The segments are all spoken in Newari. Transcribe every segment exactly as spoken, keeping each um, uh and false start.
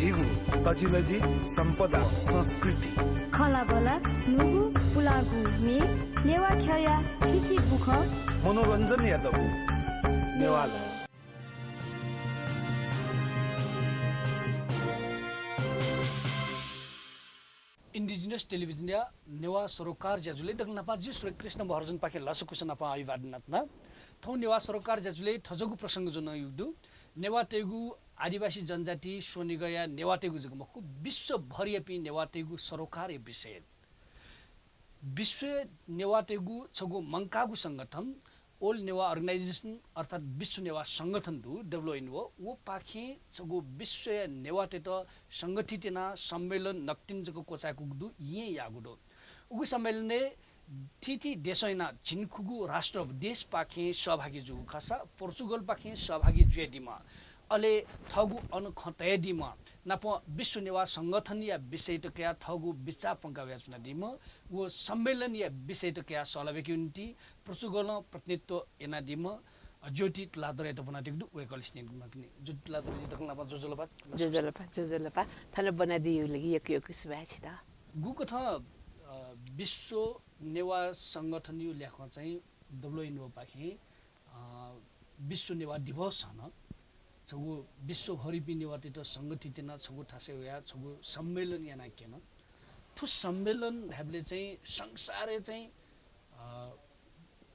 झीगु तजिलजि, सम्पदा, संस्कृति, खँल्हाबल्हा, न्हूगु पुलांगु म्ये, नेवाः ख्यःया थीथी बुखँ, मनोरञ्जनया दबू नेवाः लः। Indigenous Television-या नेवाः सरोकार ज्याझ्वलय् दकलय् न्हापां जि सूर्यकृष्ण महर्जनपाखें लसकुस नापं अभिवादन याना। थौं नेवाः सरोकार ज्याझ्वलय् थज्याःगु प्रसंग ज्वनागु दु। नेवाःतय्गु आदिवासी जनजाति स्वनिगःया नेवाःतय्गु जक मखु, विश्वभरयापिं नेवाःतय्गु सरोकारया विषय। विश्वय् नेवाःतय्गु छगू मंकाःगु संगठन All Newa Organization अर्थात् विश्व नेवाः संगठन दु, W N O, व पाखें छगू विश्वया नेवाःतय्त संगठित यानाः सम्मेलन नकतिनि जक क्वचाय्कूगु दु, येँ याःगु दु। उगु सम्मेलनय् थीथी देशं यानाः झिंखुगू राष्ट्र देशपाखें सहभागी जूगु खःसा, पोर्चुगलपाखें सहभागी जुयादीम्ह, अले थःगु अन खँ तयादीम्ह, नापं विश्व नेवाः संगठनया विषयत कयाः थःगु बिचाः प्वंका वयाच्वनादीम्ह व सम्मेलनया विषयत कयाः सल्लाह ब्यूकेगु निंतिं पोर्चुगलं प्रतिनिधित्व यानादीम्ह ज्योति तुलाधरयात ब्वनातयागु दु। वय्कःलिसे न्यनेमाःगु नि। ज्योति तुलाधरजी, दकलय् न्हापां ज्वजलपा। ज्वजलपा, ज्वजलपा। थन ब्वनादीगु लागि यक्व यक्व सुभाय् छित। गुकथं, अ, विश्व नेवाः संगठनया ल्याखं चाहिँ W N O पाखें, अ, विश्व नेवाः दिवस हनं छगू विश्वभरिपिं नेवाःतय्त संगठित यानाः छगू थासय् वयाः छगू सम्मेलन याना क्यन। थ्व सम्मेलन धायेबलय् चाहिँ संसारय् चाहिँ, अ,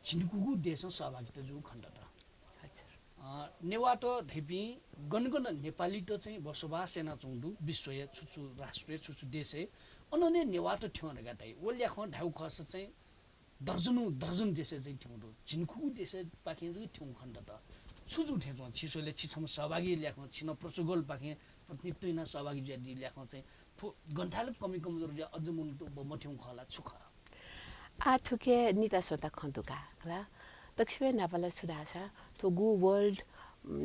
झिंखुगू देशं सहभागिता जूगु खनेदत। हजुर। अ, नेवाःत धइपिं गन गन नेपालीत चाहिँ बसोबास यानाच्वंगु दु विश्वया छु छु राष्ट्रय्, छु छु देशय्, अन नं नेवाःत थ्यं धकाः धाइ। व ल्याखं धायेगु खःसा चाहिँ दर्जनौं दर्जन देशय् चाहिँ थ्यंगु दु। झिंखुगू देशपाखें चाहिँ थ्यंगु खनेदत। छु जू थें च्वं? छि स्वयेबलय् छि छम्ह सहभागी ल्याखं, छि नं पोर्चुगलपाखें प्रतिनिधित्व यानाः सहभागी जुयादीगु ल्याखं चाहिँ थ्व ग्रन्थालय कमी कमजोर जुयाः अझ मनूत ब-, मथ्यंगु खः ला, छु खः? आः थुके निता स्वता खँ दु का, खला। दक्वसिबय् न्हापां ला छु धाःसा, थ्व गु World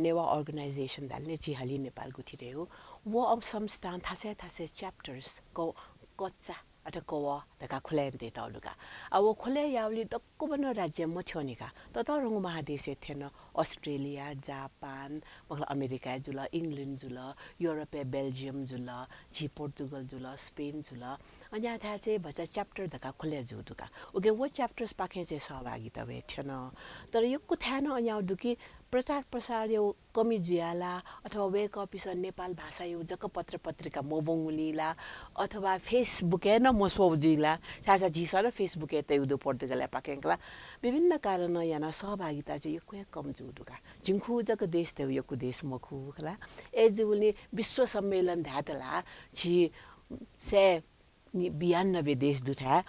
Newa Organization धाल नि, झी हलिं नेपाल गुथि धयागु, व अ संस्थां थासय् थासय् chapters क-, कचा अथे कवः धकाः खुला यानातयातःगु दु का। आ, व खुला याःबलय् दक्वबनं राज्यं मथ्यंनि का। ततःधंगु महादेशय् थ्यन, अस्ट्रेलिया, जापान, मखु ला अमेरिकाय् जुल, England जुल, युरोपय् Belgium जुल, झी पोर्तुगल जुल, स्पेन जुल। अज्याःथाय् चाहिँ भचा chapter धकाः खुला जूगु दु का। उकिं व chapters पाखें चाहिँ सहभागिता वये थ्यन। तर यक्व थाय् नं अज्याःगु दु कि प्रचार प्रसारया कमी जुयाः ला, अथवा वय्कःपिन्सं नेपाल भाषाया जक पत्र पत्रिका मब्वंगुलिं ला, अथवा Facebook-य् नं मस्वःगु जुइ ला, छाय्धाःसा झीसं नं Facebook-य् तयागु दु पोर्तुगलया पाखें खला। विभिन्न कारणं यानाः सहभागिता चाहिँ यक्व हे कम जूगु दु का। झिंखुगू जक देश धयागु यक्व देश मखु खला। अय्जूगुलिं विश्व सम्मेलन धायेत ला झी सय नि-, बियानब्बे देश दुथाय्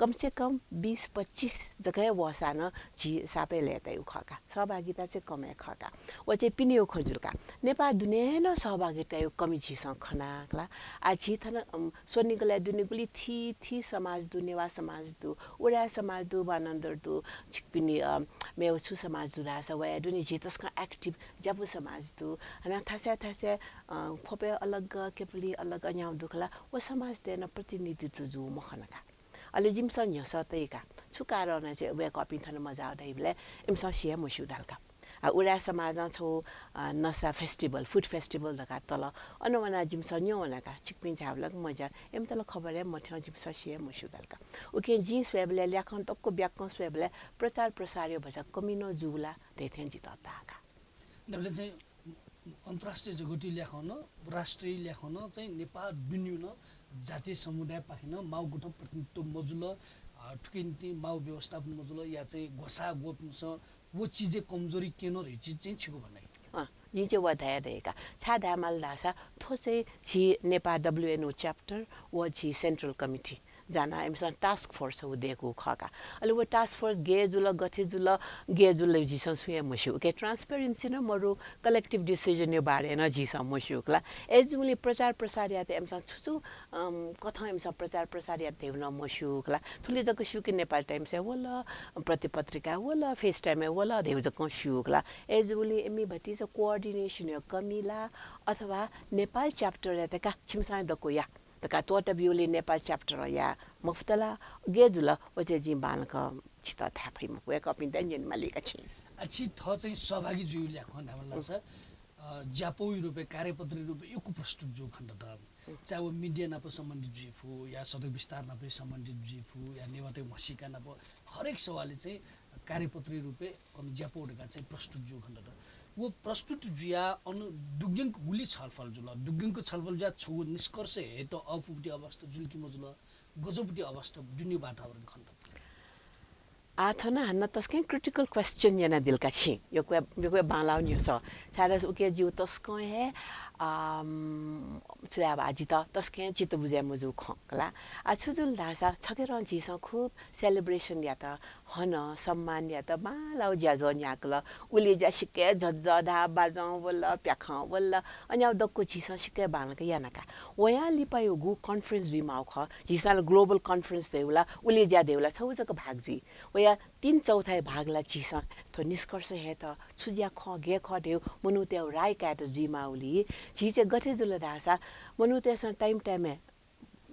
कम से कम बीस पच्चीस जक हे वःसां नं झी सापय् लय्तायागु खः का। सहभागिता चाहिँ कम हे खः का। व चाहिँ पिनेगु खँ जुल का। नेपाः दुने हे नं सहभागिताया कमी झीसं खना खला। आ, झी थन, अम, स्वनिगलय् दुने गुलि थी, थी समाज दु, नेवाः समाज दु, उराय् समाज दु, बानन्धर दु, छिकपिनि, अ, मेगु छु समाज दु धाःसा वया दुने झी तसकं active ज्यापु समाज दु। हानं थासय् थासय्, अ, ख्वपय् अलग, केपुली अलग अज्याःगु दु खला। व समाजतय् नं प्रतिनिधित्व जूगु मखन का। अले जिमिसं न्ह्यसः तइ का। छु कारणं चाहिँ वय्कःपिं थन मजाःगु धाइबलय् इमिसं सि हे मस्यू धाल का। आ, उराय् समाजं छगू, अ, नसा festival, food festival धकाः तल। अन वनाः जिमिसं न्यं वना का। छिकपिं झाःबलय् मज्याल। इमित ला खबर हे मथ्यं, जिमिसं सि हे मस्यू धाल का। उकिं जिं स्वयेबलय् ल्याखं दक्व ब्याकं स्वयेबलय् प्रचार प्रसारया भचा कमी नं जूगु ला धइथें जितः ताः का। धाःबलय् चाहिँ अन्तर्राष्ट्रिय जगतया ल्याखं नं, राष्ट्रिय ल्याखं नं चाहिँ नेपाः दुनेया नं जातीय समुदायपाखें नं माःगु गुथं प्रतिनिधित्व मजुल, अ, थुकिया निंतिं माःगु व्यवस्थापन मजुल, या चाहिँ ग्वसाः ग्वःपिन्सं व चिजय् कमजोरी क्यन धइगु चिज चाहिँ छिगु भनाइ। अँ, जिं चाहिँ व धया दइ का। छाय् धायेमाल धाःसा थ्व चाहिँ झी नेपाः W N O chapter व झी central committee जानाः इमिसं task force छगू दय्कूगु खः का। अले व task force गय् जुल, गथे जुल, गय् जुल झीसं सुं हे मस्यू। उकिं transparency नं मरु, collective decision-या बारे नं झीसं मस्यू खला। अय्जूगुलिं प्रचार प्रसार यायेत इमिसं छु छु, अम, कथं इमिसं प्रचार प्रसार यात धइगु नं मस्यू खला। थुलि जक स्यू कि नेपाल टाइम्स-य् वल, प्रतिपत्रिकाय् वल, face time-य् वल धइगु जक स्यू खला। अय्जूगुलिं इमि भतिचा coordination-या कमी ला अथवा नेपाल chapter-या तका छिमिसं हे दक्व या धकाः त्वःता ब्यूगुलिं नेपाल chapter-ं याये मफुत ला, गय् जुल, व चाहिँ जिं बांलाक छितः धाये फइ मखु, वय्कःपिन्त न्यनेमाली का छिं। आ, छि थः चाहिँ सहभागी जुइगु ल्याखं धायेमाल धाःसा, अ, ज्यापौया रूपय्, कार्यपत्रया रूपय् यक्व प्रस्तुत जू खनेदत। चाहे व मिडिया नाप सम्बन्धित जुइफु, या सडक विस्तार नाप सम्बन्धित जुइफु, या नेवाःतय् म्हसीका नाप हरेक सवालय् चाहिँ कार्यपत्रया रूपय् अन ज्यापौ धकाः चाहिँ प्रस्तुत जू खनेदत। व प्रस्तुत जुयाः अन दुग्यंक गुलि छलफल जुल, दुग्यंक छलफल जुयाः छगू निष्कर्ष हयेत अःपुगुति अवस्था जुल कि मजुल, गज्याःगुति अवस्था दुने वातावरण खनेदत। आः थन हानं तसकं critical question यानादिल का छिं। यक्व, यक्व बांलाःगु न्ह्यसः। छाय्धाःसा उकी जिगु तसकं हे, अम, छु धायेबा जितः तसकं चित्त बुझे मजू खँ का ला। आः छु जुल धाःसा छखेरं झीसं खुब celebration यात, हन, सम्मान यात, बांलाःगु ज्याझ्वः न्ह्याकल। उलेज्या सिक्क झज्झ धाः, बाजं वल, प्याखं वल, अन्याउ दक्व झीसं सिक्क बांलाक याना का। वयां लिपायागु conference जुइमाःगु खः। झीसं ला global conference धयागु ला, उलेज्या धयागु ला छगू जक भाग जुइ। वया तीन चौथाइ भाग ला झीसं थ्व निष्कर्ष हयेत, छु ज्या खः, गय् खः धयागु मनूतय्गु राय कायेत जुइमाःगुलिं झी चाहिँ गथे जुल धाःसा मनूतय्सं time time य्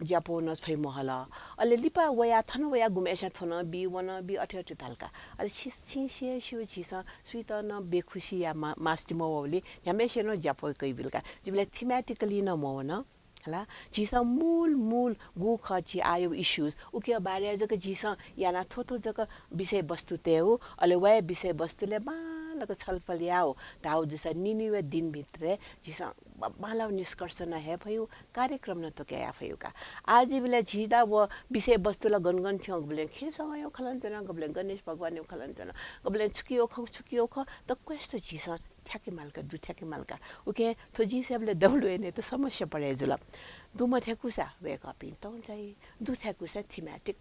ज्यापौ नं छ्वइ महल। अले लिपा वयाः थन वयाः गुम्हेस्यां थ्व नं बी, व नं बी, अथे अथे धाल का। अले छि, छिं स्यू, झीसं सुइत नं बेखुसी याये मा-, मास्ति मवःबलय् न्ह्याम्हेस्यां नं ज्यापौ कयाबिल का। जिबलय् thematically नं मवन। हला, झीसं मूल, मूल गु खः झी आःयागु issues, उकिया बारे जक झीसं यानाः थ्व थ्व जक विषयवस्तु तयेगु, अले वया विषयवस्तुलय् बांलाक छलफल यायेगु धाःगु जूसा निन्हुया दिनभित्रय् झीसं ब-, बांलाःगु निष्कर्ष नं हये फइगु, कार्यक्रम नं त्वके याये फइगु का। आः जिबलय् झीत व विषयवस्तु ला गन गन थ्यंगु, गबलें खेँसंगःयागु खँ ल्हानाच्वन, गबलें गणेश भगवानयागु खँ ल्हानाच्वन, गबलें छुकियागु खँ, छुकियागु खँ, दक्वसित झीसं थ्याके माल का, दुथ्याके माल का। उकिं थ्व जिं स्वयेबलय् WNA त समस्या परे जुल। दु मथ्याकूसा वय्कःपिं तं चाइ, दुथ्याकूसा thematic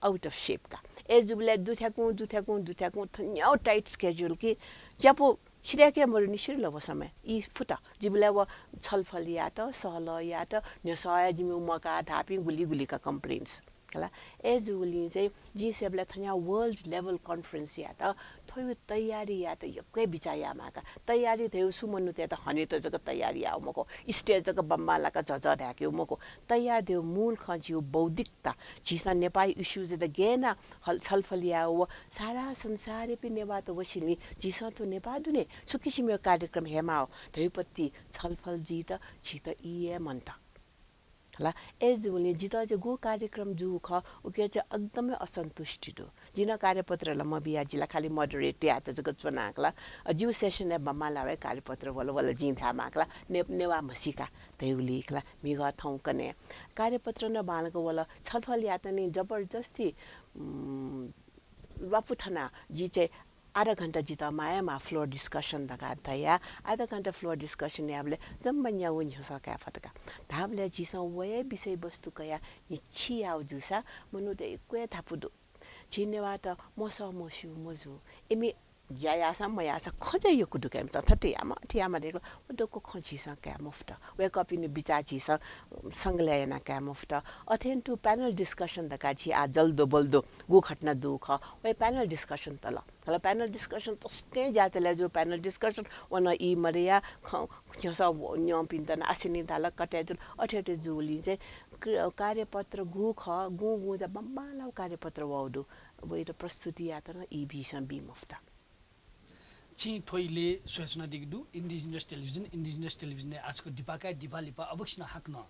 out of shape का। अय्जूबलय् दुथ्याकुं, दुथ्याकुं, दुथ्याकुं थन्याव tight schedule कि ज्यापौ सिधय्के मदुनि, सिधल व समय। ई फुत। जिबलय् व छलफल यात, सहलह यात, न्ह्यसःया जिमि मका धाःपिं गुलि गुलिका complaints। हला, अय्जूगुलिं चाहिँ जिं स्वयेबलय् थन्याव world level conference यात, थ्वयु तयारी यात यक्व हे बिचाः यायेमाः का। तयारी धयागु सु मनूतय्त हनेत जक तयारी याःगु मखु, stage जक बम्बांलाक झझ धाय्केगु मखु। तयार धयागु मूल खँ झीगु बौद्धिकता, झीसं नेपाःया issues यात गय् यानाः हल-, छलफल यायेगु व सारा संसारयापिं नेवाःत वसेंलि झीसं थ्व नेपाः दुने छु किसिमया कार्यक्रम हयेमाः धयागु पति छलफल जुइत झीत ई हे मन्त। हला, अय्जूगुलिं जितः चाहिँ गु कार्यक्रम जूगु खः, उकिया चाहिँ एकदमै असन्तुष्टि दु। जिं नं कार्यपत्र ला मबिया, जि ला खालि moderate यायेत जक च्वना का ला। अ, जिगु session-य् बम्बांलाः वय् कार्यपत्र वल, वल जिं धायेमाः का ला, ने-, नेवाः म्हसीका धयागुलिं का ला, म्हिगः थौंकन्हय् कार्यपत्र नं बांलाक वल, छलफल यात नि जबरजस्ती, उम्, ल्वापु थनाः जि चाहिँ आधा घण्टा जितः माया माः floor discussion धकाः धया, आधा घण्टा floor discussion याःबलय् जम्मा न्यागू न्ह्यसः काये फत का। धाःबलय् झीसं व हे विषयवस्तु कयाः न्हिच्छि याःगु जूसा मनूत यक्व हे थापु दु। झी नेवाःत मसः मस्यू मजू। इमि ज्या याःसां मयाःसां खँ चाहिँ यक्व दु का इमिसं, थथे यायेमाः, अथे यायेमाः धयागु व दक्व खँ झीसं काये मफुत। वय्कःपिनि बिचाः झीसं संकलन यानाः काये मफुत। अथें तुं panel discussion धकाः झी आः जल्दो बल्दो गु घटना दु खः, वय् panel discussion तल। हला, panel discussion तसकं ज्या चले जू, panel discussion व नं ई मदया, खँ न्ह्यसः व-, न्यंपिन्त नं आसें निं धाल, कतय् जुल, अथे अथे जूगुलिं चाहिँ क्र-, कार्यपत्र गु खः, गुं गुं जा बम्बांलाःगु कार्यपत्र वःगु दु, वइत प्रस्तुति यायेत नं ई बिसं बी मफुत। छिं थ्व इलय् स्वयाच्वनादीगु दु, Indigenous Television, Indigenous Television-य् आःचक दिपाः काये, दिपाः लिपा अबलय् नं हाकनं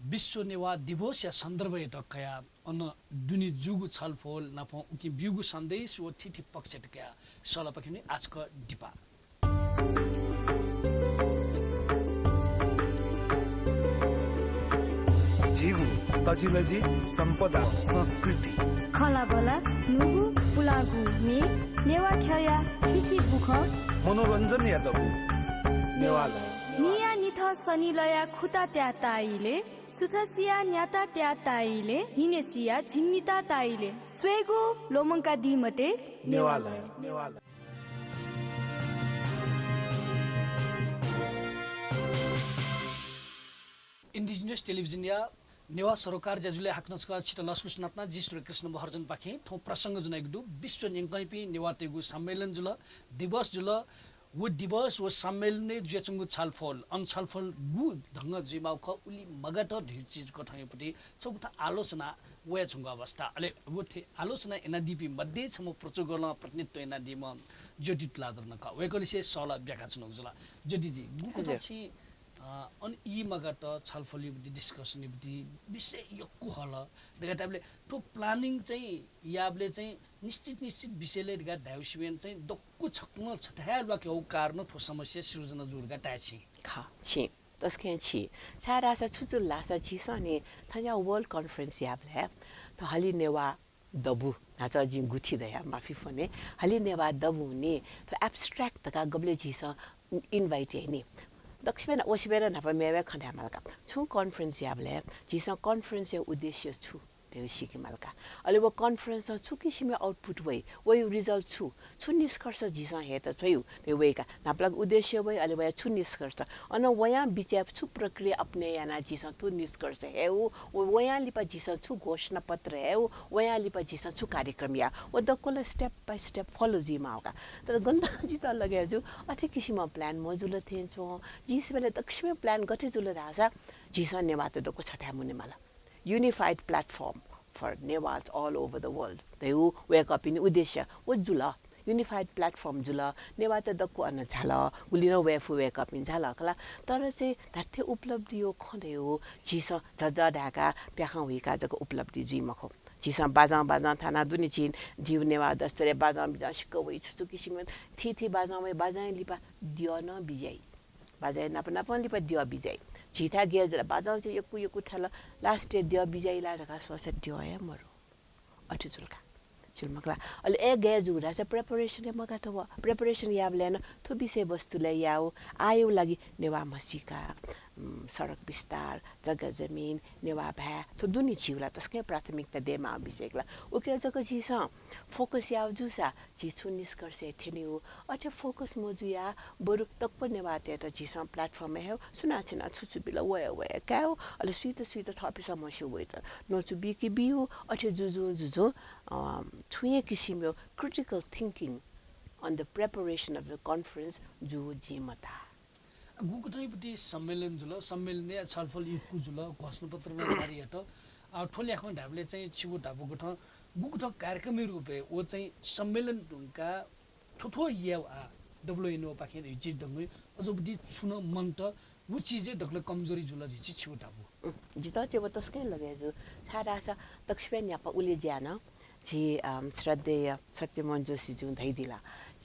विश्व नेवाः दिवसया सन्दर्भयात कयाः अन दुने जूगु छलफल नापं उकिं ब्यूगु सन्देश व थीथी पक्षयात कयाः सःलापाखें वने। आःचक दिपाः। झीगु तजिलजि, सम्पदा, संस्कृति। खँल्हाबल्हा, न्हूगु, पुलांगु म्ये, नेवाः ख्यःया थीथी बुखँ। मनोरञ्जनया दबू नेवालय। न्हियान्हिथं सनिलया खुता त्याः ताः इलय्, सुथसिया न्याता त्याः ताः इलय्, न्हिनेसिया झिंनिता ताः इलय्। स्वयेगु ल्वःमंकादी मते। नेवालय, नेवालय। Indigenous Television-या नेवाः सरोकार ज्याझ्वलय् हाकनं छकः छित लसकुस यानाच्वना। जि सूर्यकृष्ण महर्जनपाखें थौं प्रसंग ज्वनागु दु, विश्व न्यंकंपिं नेवाःतय्गु सम्मेलन जुल, दिवस जुल, व दिवस व सम्मेलनय् जुयाच्वंगु छलफल, अन छलफल गु ढंगं जुइमाःगु खः, उलि मगात धइगु चिज कथंयापट्टि छगू थः आलोचना वयाच्वंगु अवस्था। अले व थें आलोचना यानादीपिं मध्ये छम्ह पोर्चुगलं प्रतिनिधित्व यानादीम्ह ज्योति तुलाधरन खः। वय्कःलिसे सल ब्याकाच्वनागु जुल। ज्योतिजी, गुकथं हजुर। छिं, अ, अन ई मगात छलफलयापट्टि, discussionयापट्टि विषय यक्व हल धकाः धायेबलय् थ्व planning चाहिँ याःबलय् चाहिँ निश्चित निश्चित विषयलय् धकाः धायेगु सिबें चाहिँ दक्व छकलं छथाय् ल्वाकेगु कारणं थ्व समस्या सिर्जना जू धकाः धाये छिं। खः, छिं। तसकं छि। छाय्धाःसा छु जुल धाःसा झीसं नि थज्याःगु World Conference याःबलय् थ्व हलिं नेवाः दबू, न्हाचः जिं गुथि धया, माफी फ्वने, हलिं नेवाः दबूनि थ्व abstract धकाः गबलय् झीसं invite याइ नि। दक्वसिबें व सिबें न्हापा मेवय् खँ धायेमाल का। छुं conference याःबलय् झीसं conferenceया उद्देश्य छु धइगु सीकेमाल का। अले व conferenceं छु किसिमया output वइ, वइगु result छु, छु निष्कर्ष झीसं हयेत छ्वइ धइगु वइ का। न्हापालाक उद्देश्य वइ, अले वया छु निष्कर्ष, अन वयां बिचय् छु प्रक्रिया अपनय् यानाः झीसं थ्व निष्कर्ष हयेगु, व वयां लिपा झीसं छु घोषणापत्र हयेगु, वयां लिपा झीसं छु कार्यक्रम यायेगु, व दक्व ला step by step follow जुइमाःगु का। तर गन जितः लगे जू, अथे किसिमं plan मजुल थें च्वं। जिं सिबें ला दक्वसिबें plan गथे जुल धाःसा झीसं नेवाःत दक्व छथाय् मुनेमाल। Unified platform for Newahs all over the world धइगु वय्कःपिनि उद्देश्य व जुल। Unified platform जुल, नेवाःत दक्व अन झाल, गुलि नं वये फु वय्कःपिं झाल खला। तर चाहिँ धात्थें उपलब्धिया खँ धइगु झीसं झःझः धाय्काः प्याखं हुइकाः जक उपलब्धि जुइ मखु। झीसं बाजं बाजं थानाः दुने झी, झीगु नेवाः दस्तुरय् बाजं बिजं सिक्क वइ, छु छु किसिमं थीथी बाजं वइ, बाजंया लिपा द्यः नं बिज्याइ। बाजंया नाप नापं लिपा द्यः बिज्याइ। झीथाय् गय् जुल, बाजं चाहिँ यक्व यक्व थ्याल, last-य् द्यः बिज्याइ ला धकाः स्वःसा द्यः हे मरु। अथे जुल का। जुल मखु ला। अले अय् गय् जूगु धाःसा preparation हे मगात व। Preparation याःबलय् नं थ्व विषयवस्तुलय् याःगु आःयागु लागि नेवाः म्हसीका, उम्, सडक विस्तार, जग्गा जमिन, नेवाः भाय्, थ्व दुने झीगु ला तसकं प्राथमिकता दयेमाःगु विषय खला। उके जक झीसं focus याःगु जूसा झी छुं निष्कर्षय् थ्यनेगु। अथे focus मजुयाः बरु दक्व नेवाःतय्त झीसं platform हयेगु, सुनां छिनां छु छु बिल वये वये कायेगु, अले सुइत सुइत थःपिसं म्हस्यू वइत न्वचु बीके बीगु, अथे जुजुं जुजुं, अ, छुं हे किसिमया critical thinking on the preparation of the conference जूगु जिं मताः। गुकथंयापट्टि सम्मेलन जुल, सम्मेलनय् छलफल यक्व जुल, घोषणापत्र नं जारी यात। आ, थ्व ल्याखं धायेबलय् चाहिँ छिगु धापू कथं गुकथं कार्यक्रमया रूपय् व चाहिँ सम्मेलन धुंकाः थ्व थ्व यायेगु आ, WNO पाखें धइगु चिज धंगु अझ उबलय् छुं नं मन्त, व चिजय् दकलय् कमजोरी जुल धइगु चिज छिगु धापू। उम्, जितः चाहिँ व तसकं लगे जू। छाय्धाःसा दक्वसिबें न्हापा उलि ज्या नं झी, अम, श्रद्धेय सत्यमोहन जोशीजुं धयादिल।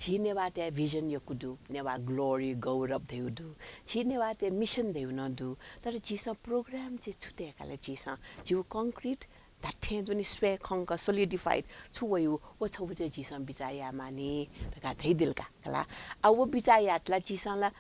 झी नेवाःतय् vision यक्व दु, नेवाः glory, गौरव धयागु दु। झी नेवाःतय् mission धयागु नं दु। तर झीसं program चाहिँ छु तय्का ले झीसं? झीगु concrete धात्थें दुने स्वये खंक solidified छु वइगु, व छगू चाहिँ झीसं बिचाः यायेमानि धकाः धयादिल का, खला। आ, व बिचाः यात ला झीसं ला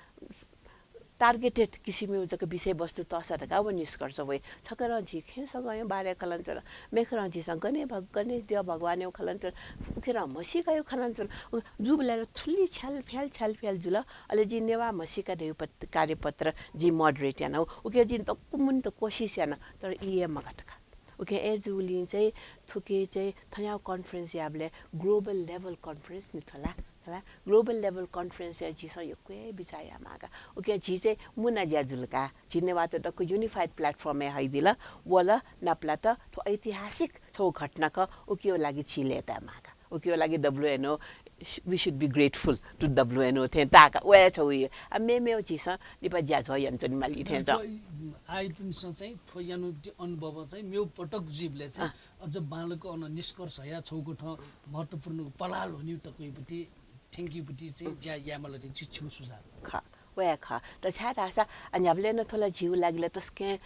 targeted किसिमया जक विषयवस्तु तःसा धकाः व निष्कर्ष वइ। छखेरं झी खेँसगंया बारे खँ ल्हानाच्वन, मेखेरं झीसं गणे भग-, गणेश देव भगवानया खँ ल्हानाच्वन, उखेरं म्हसीकाया खँ ल्हानाच्वन। उ-, जूबलय् ला थुलि छ्यालफ्याल, छ्यालफ्याल जुल। अले जिं नेवाः म्हसीका धइगु पत-, कार्यपत्र जिं moderate याना। उ-, उके जिं दक्व मनूत कोसिस याना, तर ई हे मगात का। उके अय् जूगुलिं चाहिँ थुके चाहिँ थज्याःगु conference याःबलय् global level conference नि थ्व ला, खला। Global level conference-य् झीसं यक्व हे बिचाः यायेमाः का। उकिं झी चाहिँ मुना ज्या जुल का। झी नेवाःत दक्व unified platform-य् हइदिल, वल, नापलात, थ्व ऐतिहासिक छगू घटना खः, उकिया लागि झी लय्तायेमाः का। उकिया लागि WNO, we should be grateful to WNO थें ताः का। व हे छगू हे। आ, मेमेगु झीसं लिपा ज्याझ्वः यानाच्वनेमाली थें च्वं। आः इपिन्सं चाहिँ थ्व यानागु अनुभवं चाहिँ मेगु पटक जुइबलय् चाहिँ अँ। अझ बांलाक अन निष्कर्ष हयाः छगू कथं महत्त्वपूर्ण पलाः ल्ह्वनीगु तकयापट्टि थ्यंकीपट्टि चाहिँ ज्या यायेमाल धइगु छि-, छिगु सुझाव। खः, व हे खः। तर छाय्धाःसा, अ, न्ह्याबलें नं थ्व ला झीगु लागि ला तसकं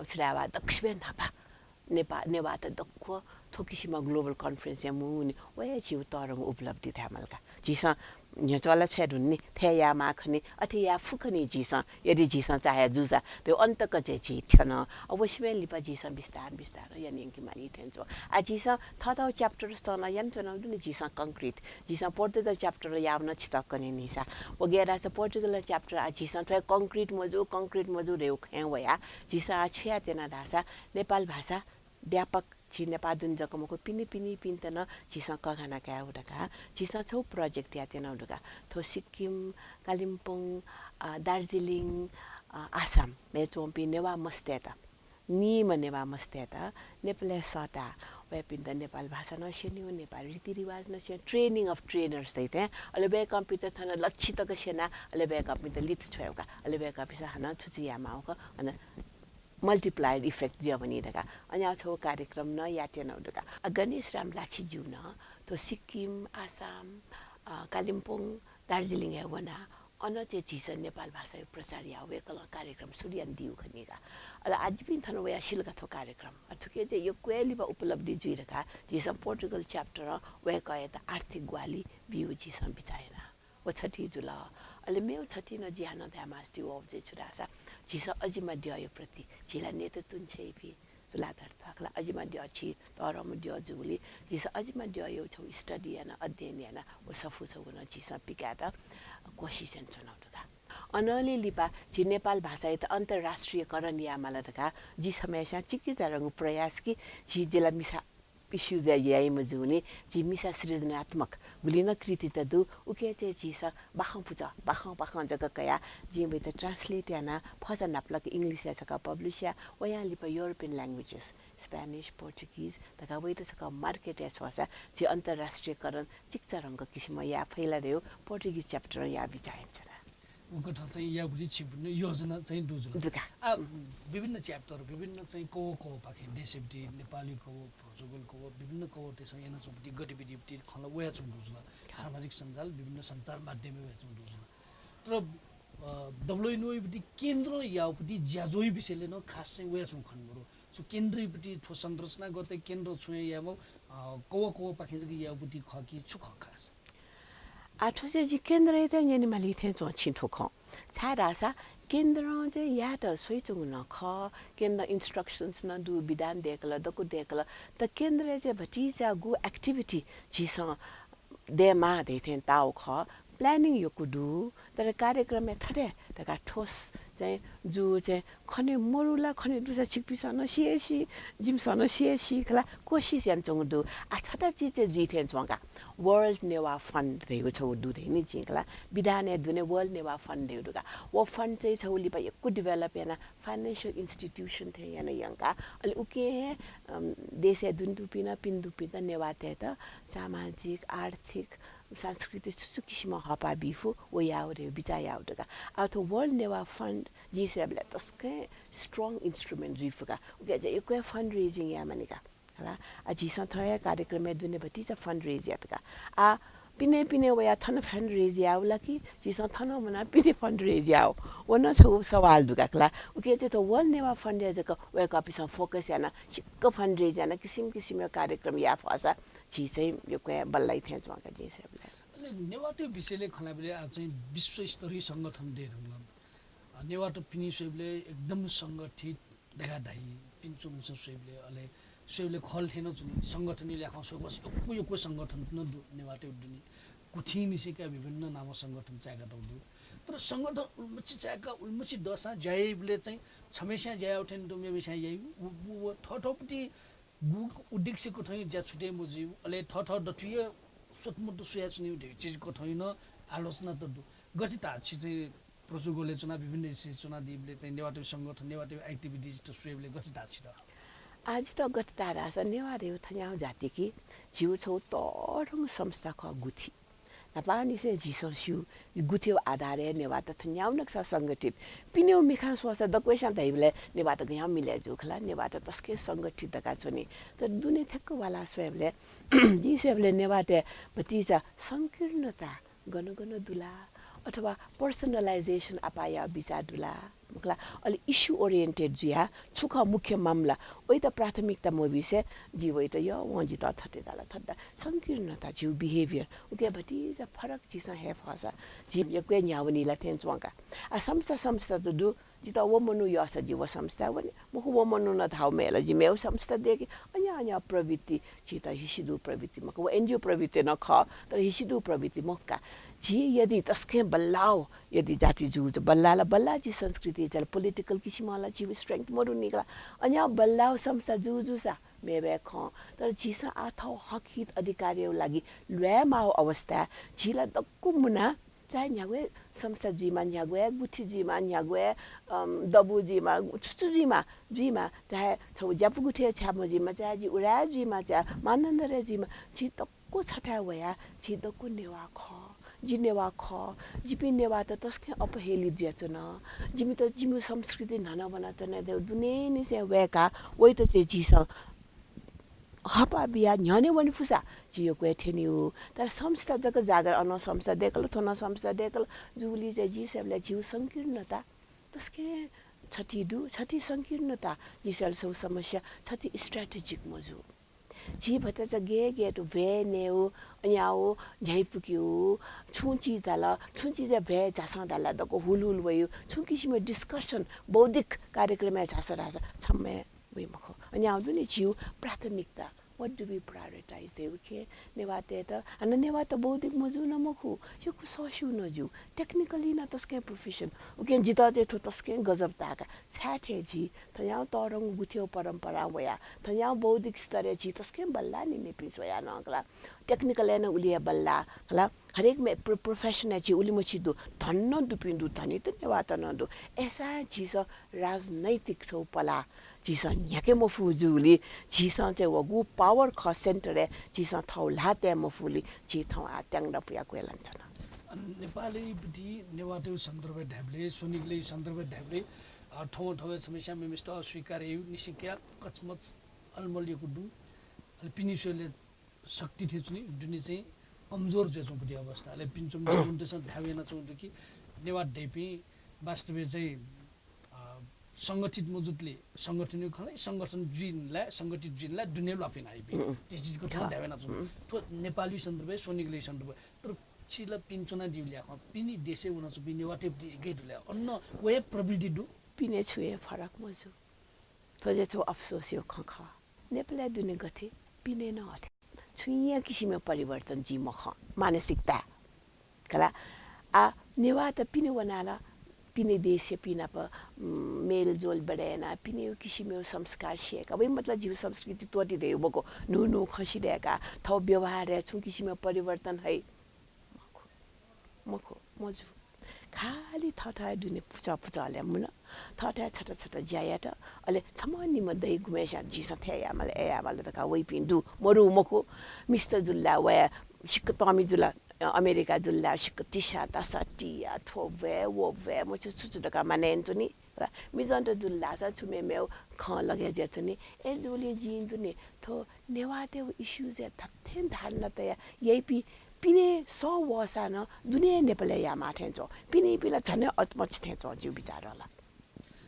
छु धायेमाः, दक्वसिबें न्हापा नेपा-, नेवाःत दक्व थ्व किसिमं global conference-य् मुंगु नि, व हे झीगु तःधंगु उपलब्धि धायेमाल का। झीसं न्ह्यचः ला छ्वये धुन नि, थथे यायेमाः खनी, अथे याये फु खनी झीसं, यदि झीसं चाहे जूसा, धइगु अन तक चाहिँ झी थ्यन। अ, व सिबें लिपा झीसं बिस्तारं बिस्तारं याना यंकेमाली थें च्वं। आ, झीसं थःथःगु chapter स्तः नं यानाच्वनागु दु नि झीसं concrete। झीसं पोर्तुगल chapter याःगु नं छितः कने न्हिसा। व गय् धाःसा पोर्तुगल chapter आ झीसं थ्व हे concrete मजू, concrete मजू धइगु खँय् वयाः झीसं आ छु यायेत्यना धाःसा नेपाल भाषा व्यापक झी नेपाः दुने जक मखु, पिने पिनेपिन्त नं झीसं कःघाना कायेगु धकाः झीसं छगू project यायेत्यनागु दु का। थ्व सिक्किम, कालिम्पोङ, अ, दार्जिलिङ, अ, आसामय् च्वंपिं नेवाः मस्तय्त, नीम्ह नेवाः मस्तय्त नेपालय् सःताः वयापिन्त नेपाल भाषा नं स्यनेगु, नेपाल रीतिरिवाज नं स्यनेगु, training of trainers धइथें, अले वय्कःपिन्त थन लच्छि तक स्यनाः अले वय्कःपिन्त लित छ्वयेगु का, अले वय्कःपिन्सं हानं छु छु यायेमाःगु का, अन multiplier effect जुयावनी धकाः अज्याःगु छगू कार्यक्रम नं यायेत्यनागु दु का। अ, गणेश राम लाछिज्यू नं थ्व सिक्किम, आसाम, अ, कालिम्पोङ, दार्जिलिङय् वनाः अन चाहिँ झीसं नेपाल भाषाया प्रचार याः वय्कलं कार्यक्रम सुरु यानादीगु खनी का। अले आः जिपिं थन वयाः सिल का थ्व कार्यक्रम। अ, थुकी चाहिँ यक्व हे लिपा उपलब्धि जुइ धकाः झीसं पोर्चुगल chapter-ं वय्कःयात आर्थिक ग्वाहालि बीगु झीसं बिचाः याना। व छथी जुल। अले मेगु छथी नं जिं हानं धायेमास्ति वःगु चाहिँ छु धाःसा, झीसं अजिमा द्यःया प्रति झी ला नेतृत्व यानाच्वंपिं जुल धाःसा खला, अजिमा द्यः छि तःधंम्ह द्यः जूगुलिं झीसं अजिमा द्यःया छगू study याना, अध्ययन याना, व सफू छगू नं झीसं पिकायेत कोसिस यानाच्वनागु दु का। अनंलि लिपा झी नेपाल भाषायात अन्तर्राष्ट्रियकरण यायेमाल धकाः जि छम्हस्यां चिकिचाधंगु प्रयास कि झी जिला मिसा issues याइम्ह जूगुलिं झी मिसा सृजनात्मक गुलि नं कृतित दु, उकी चाहिँ झीसं बाखं पुचः, बाखं बाखं जक कयाः जिं वइत translate यानाः फचा नापलाक English-य् छकः publish याः, वयां लिपा European languages, Spanish, Portuguese धकाः वइत छकः market याये छ्वःसा झी अन्तर्राष्ट्रियकरण चिकिचाधंगु किसिमं याये फइ ला धयागु पोर्चुगिज chapter-ं याः बिचाः यानाच्वना। उकथं चाहिँ यायेगु चाहिँ छिगु योजना चाहिँ दु जुल। दु का। आ, विभिन्न chapter, विभिन्न चाहिँ कवः कवःपाखें देशय् पट्टि नेपाली कवः, पोर्चुगल कवः, विभिन्न कवःतय्सं यानाच्वंगु पट्टि गतिविधि पट्टि खँ ला वयाच्वंगु दु जुल। का। सामाजिक सञ्जाल, विभिन्न सञ्चार माध्यमय् वयाच्वंगु दु जुल। तर, अ, दबलोइनोइ पट्टि केन्द्रं याःगु पट्टि ज्याझ्वःया विषयलय् नं खास चाहिँ वयाच्वंगु खने मरु। छु केन्द्रया पट्टि थ्व संरचनागत केन्द्रं छुं हे यायेमाः, अ, कवः कवःपाखें जक याःगु पट्टि खः कि छु खः खास? आः थ्व चाहिँ जि केन्द्रयात न्यनेमाली थें च्वं छिं थ्व खँ। छाय्धाःसा केन्द्रं चाहिँ यायेत स्वयाच्वंगु नं खः, केन्द्रं instructions नं दु, विधान दय्कल, दक्व दय्कल। तर केन्द्रय् चाहिँ भतिचागु activity झीसं दयेमाः धइथें ताःगु खः। Planning यक्व दु, तर कार्यक्रमय् थथे धकाः ठोस चाहिँ जू चाहिँ खने मरु ला, खने दुसा छिकपिन्सं नं सि हे सी, जिमिसं नं सि हे सी खला, कोसिस यानाच्वंगु दु। आः छता चिज चाहिँ जुइ थें च्वं का। World Newah Fund धइगु छगू दु धइनि जिं खला, विधानय् दुने World Newah Fund धइगु दु का। व fund चाहिँ छगू लिपा यक्व develop यानाः financial institution थें याना यंकाः, अले उकी हे, अम, देशय् दुने दुपिं नं पिने दुपिन्त नेवाःतय्त सामाजिक, आर्थिक, सांस्कृतिक छु छु किसिमं हःपाः बी फु, व याःगु धइगु बिचाः याःगु दु का। आः थ्व World Newah Fund जिं स्वयेबलय् तसकं strong instrument जुइ फु का। उकी चाहिँ यक्व हे fundraising यायेमानि का। हला, आः झीसं थःगु कार्यक्रमय् दुने भतिचा fundraise यात का। आः पिने पिने वयाः थन fundraise याःगु ला कि झीसं थन वनाः पिने fundraise याःगु, व नं छगू सवाल दु का खला। उकी चाहिँ थ्व World Newah Fund-य् जक वय्कःपिन्सं focus यानाः सिक्क fundraise यानाः किसिम किसिमया कार्यक्रम याये फःसा झी चाहिँ यक्व हे बल्लाइ थें च्वं का जिं स्वयेबलय्। अले नेवाःतय् विषयलय् खँ ल्हायेबलय् आः चाहिँ विश्वस्तरीय संगठन दये धुंकल। अ, नेवाःत पिने स्वयेबलय् एकदम संगठित धकाः धाइ, पिने च्वंपिन्सं स्वयेबलय्, अले स्वयेबलय् खल थें नं च्वनी। संगठनया ल्याखं स्वयेगु यक्व यक्व संगठन नं दु, नेवाःतय् दुने। गुथिंनिसें का विभिन्न नामं संगठन चाय्कातःगु दु। तर संगठन उलिमछि चाय्काः उलिमछि दःसां ज्या याइबलय् चाहिँ छम्हस्यां ज्या याःगु थें तुं मेम्हस्यां याइ। व, व, व थःथःपट्टि गु उद्देश्य कथं ज्या छुटे मजुइ, अले थःथः दथुइ स्वतमत स्वयाच्वनीगु धइगु चिज कथं नं आलोचना त दु। गथे धाःछि चाहिँ पोर्चुगलय् च्वनाः विभिन्न देशय् च्वनादीबलय् चाहिँ नेवाःतय् संगठन, नेवाःतय् activities त स्वयेबलय् गथे धाःछि त? आः जितः गथे धाःसा नेवाः धइगु थज्याःगु जाति कि झीगु छगू तःधंगु संस्था खः गुथि। न्हापांनिसें झीसं स्यू, गुथिया आधारय् नेवाःत थज्याःगु नक्सा संगठित। पिनेगु मिखां स्वःसा दक्वस्यां धाइबलय् नेवाःत गज्याःगु मिले जू खला, नेवाःत तसकं संगठित धकाः च्वनी। तर दुने थ्यक्क वालाः स्वयेबलय्, जिं स्वयेबलय् नेवाःतय् भतिचा संकीर्णता गन गन दु ला, अथवा personalization अपाः याःगु बिचाः दु ला, मखु ला, अले issue oriented जुयाः छु खः मुख्य मामला, वइत प्राथमिकता मबिसे जि वइत यः वं जितः थथे धाल, थथे धाल। संकीर्णता झीगु behaviour, उकी भतिचा फरक झीसं हये फःसा झी यक्व हे न्ह्यावनी ला थें च्वं का। आः संस्था, संस्था त दु, जितः व मनू यःसा जि व संस्था वने, मखु व मनू नं धाःगु मय् ला जि मेगु संस्था दय्के, अज्याःगु अज्याःगु प्रवृत्ति, झीत हिसिदु प्रवृत्ति मखु, व NGO प्रवृत्ति नं खः, तर हिसिदु प्रवृत्ति मखु का। झी यदि तसकं बल्लाःगु यदि जाति जू, बल्लाः ला बल्लाः झी संस्कृति, झी ला political किसिमं ला झीगु strength मदुनि का ला। अज्याःगु बल्लाःगु संस्था जू जूसा मेबे खं। तर झीसं आः थःगु हक हित अधिकारया लागि ल्वाये माःगु अवस्था, झी ला दक्व मुना, चाहे न्ह्यागु हे संस्था जुइमा, न्ह्यागु हे गुथि जुइमा, न्ह्यागु हे, अम, दबू जुइमा, छु छु जुइमा, जुइमा, चाहे छगू ज्यापु गुथि हे छ्याम्ह जुइमा, चाहे जि उराय् जुइमा, चाहे मानन्धरय् जुइमा, झी दक्व छथाय् वयाः झी दक्व नेवाः खः। जि नेवाः खः। जिपिं नेवाःत तसकं अपहेलित जुयाच्वन। जिमित जिमिगु संस्कृति न्हना वनाच्वन धयागु दुनेंनिसें वय्काः वइत चाहिँ झीसं हःपाः बियाः न्ह्यःने वने फुसा झी यक्व हे थ्यनीगु। तर संस्था जक जागर, अनं संस्था दय्कल, थनं संस्था दय्कल जूगुलिं चाहिँ जिं स्वयेबलय् झीगु संकीर्णता तसकं छथी दु, छथी संकीर्णता, जिं स्वयेबलय् छगू समस्या, छथी strategic मजू। झी भचा गय् गय् तुं भ्वय् नयेगु, अज्याःगु, न्ह्याइपुकेगु, छुं चिज धाल, छुं चिजय् भ्वय् झासँ धाल दक्व हुलहुल वइगु, छुं किसिमया discussion, बौद्धिक कार्यक्रमय् झासँ धाःसा छम्ह हे वइ मखु। अज्याःगु दुने झीगु प्राथमिकता, what do we prioritize धयागु खँ नेवाःतय्त, हानं नेवाःत बौद्धिक मजू नं मखु, यक्व सःस्यू नं ज्यू, technically नं तसकं proficient। उकिं जितः चाहिँ थ्व तसकं गजब ताःका, छाय् थें झी थज्याःगु तःधंगु गुथिया परम्परां वयाः, थज्याःगु बौद्धिक स्तरय् झी तसकं बल्लाः नि मेपिं स्वयाः नं खला। Technical य् नं उलि हे बल्लाः खला। हरेक मे-, प्र-, profession य् झी उलिमछि दु, धन नं दुपिं दु, धनी त नेवाःत नं दु। अय्सां झीसं राजनैतिक छगू पलाः झीसं न्ह्याके मफु जूगुलिं झीसं चाहिँ वःगु power खः center य् झीसं थःगु ल्हाः तये मफुगुलिं झी थौं आः त्याङ्डा पुयाः क्वय् लानाच्वना। नेपालय् पति नेवाःतय् सन्दर्भय् धायेबलय्, स्वनिगलय् सन्दर्भय् धायेबलय्, अ, थौं थौं समस्या मेमेसित अस्वीकार याइगु, निसिक्या कचमच अलमल यक्व दु। अले पिने स्वयेबलय् शक्ति थें च्वनी, दुने चाहिँ कमजोर जुयाच्वंगु पति अवस्था। अले पिने च्वंपिं मनूतय्सं धायेगु यानाच्वंगु दु कि नेवाः धइपिं वास्तवय् चाहिँ, अ, संगठित मजुतले संगठन खला, संगठन जुइनलाय्, संगठित जुइनलाय् दुने ल्वाफिन हाइपिं। उम्, उम्। त्यस चिज कथं धायेगु यानाच्वंगु। उम्। थ्व नेपालय् सन्दर्भय्, स्वनिगलय् सन्दर्भय्। तर छिला पिने च्वनादीगु ल्याखं, पिने देशय् वनाच्वंपिं नेवाःतय् गथे दु ले? अन वया प्रवृत्ति दु। पिने छुं हे फरक मजू। थ्व चाहिँ छगू अफसोसया खँ खः। नेपालय् दुने गथे, पिने नं अथे। छुं हे किसिमया परिवर्तन जुइ मखं, मानसिकता। खला, आ, नेवाःत पिने वनाः ला, पिने देशयापिं नाप, उम्, मेलजोल बढे यानाः, पिनेगु किसिमया संस्कार सीकाः, वइ मतलब झीगु संस्कृति त्वःति धइगु मखु, न्हू न्हू खँ सिधयेकाः, थःगु व्यवहारय् छुं किसिमया परिवर्तन हइ। मखु, मखु, मजू। खालि थःथःया दुने पुचः पुचःलय् मुन, थःथःया छता छता ज्या यात, अले छम्ह निम्ह दइ गुम्हेस्यां झीसं थथे यायेमाल, अथे यायेमाल धकाः वइपिं दु, मरु मखु। मिस्त जुल ला वया सिक्क तःमि जुल, अमेरिका जुल ला सिक्क तिसा तासा टिया, थ्व भ्वय्, व भ्वय्, मछिउ छु छु धकाः माने यानाच्वनी। मिजंत जुल धाःसा छु मेमेगु खँ लगे जुयाच्वनी। अय्जूगुलिं जिं दुने थ्व नेवाःतय्गु issues-य् धात्थें धारणा तयाः याइपिं पिने सः वःसां नं दुने नेपालय् यायेमाः थें च्वं। पिनेपिं ला झन हे अचमछि थें च्वं जिगु बिचारं ला।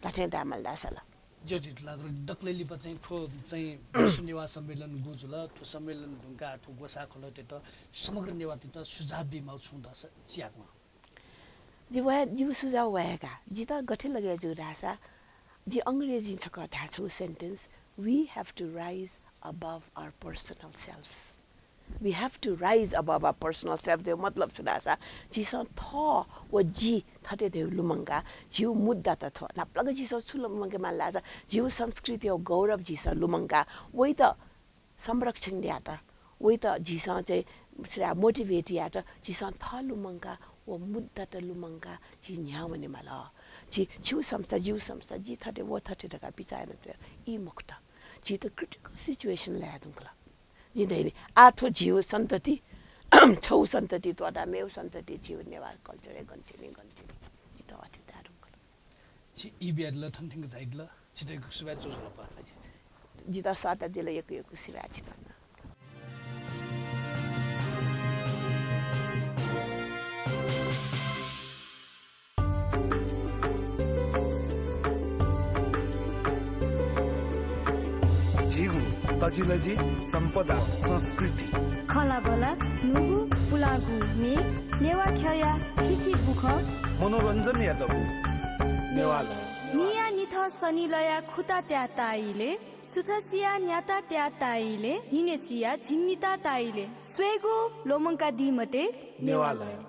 धात्थें धायेमाल धाःसा ला। ज्यू, ज्यू, लाद्रो दकलय् लिपा चाहिँ थ्व चाहिँ विश्व नेवाः सम्मेलन गु जुल, थ्व सम्मेलन धुंकाः थ्व ग्वसाः खलःतय्त समग्र नेवाःतय्त सुझाव बीमाःगु छुं दःसा छु यायेगु? जि व, जिगु सुझाव व हे का। जितः गथे लगे जू धाःसा, जि अंग्रेजीं छकः धाये छगू sentence, "We have to rise above our personal selves." We have to rise above our personal selves धयागु मतलब छु धाःसा, झीसं थः व जि थथे धयागु लुमंकाः, झीगु मुद्दात थ्व, नापलाक झीसं छु लुमंके माल धाःसा, झीगु संस्कृतिया गौरव झीसं लुमंकाः, वइत संरक्षण यायेत, वइत झीसं चाहिँ छु धाये, motivate यायेत झीसं थः लुमंकाः व मुद्दात लुमंकाः झी न्ह्याः वनेमाल। झी छिगु संस्था, जिगु संस्था, जि थथे, व थथे धकाः बिचाः यानातये ई मखुत। झीत critical situation लाये धुंकल। जिं धयानि, आः थ्व झीगु सन्तति, छगू सन्तति त्वःताः मेगु सन्तति झीगु नेवाः culture-य् गन थ्यनी, गन थ्यनी। जितः अथे धाये धुंकल। छि ई बियादिल, थन थ्यंक झाइदिल, छितः यक्व सुभाय्, ज्वजलपा। जितः सःतादिल, यक्व यक्व सुभाय् छितः। झीगु तजिलजि, सम्पदा, संस्कृति। खँल्हाबल्हा, न्हूगु, पुलांगु म्ये, नेवाः ख्यःया थीथी बुखँ। मनोरञ्जनया दबू। नेवाः लः। न्हिया निथं सनिलया खुता त्याः ताः इलय्, सुथसिया न्याता त्याः ताः इलय्, न्हिनय्सिया झिंनिता ताः इलय्। स्वयेगु ल्वःमंकादी मते। नेवाः लः।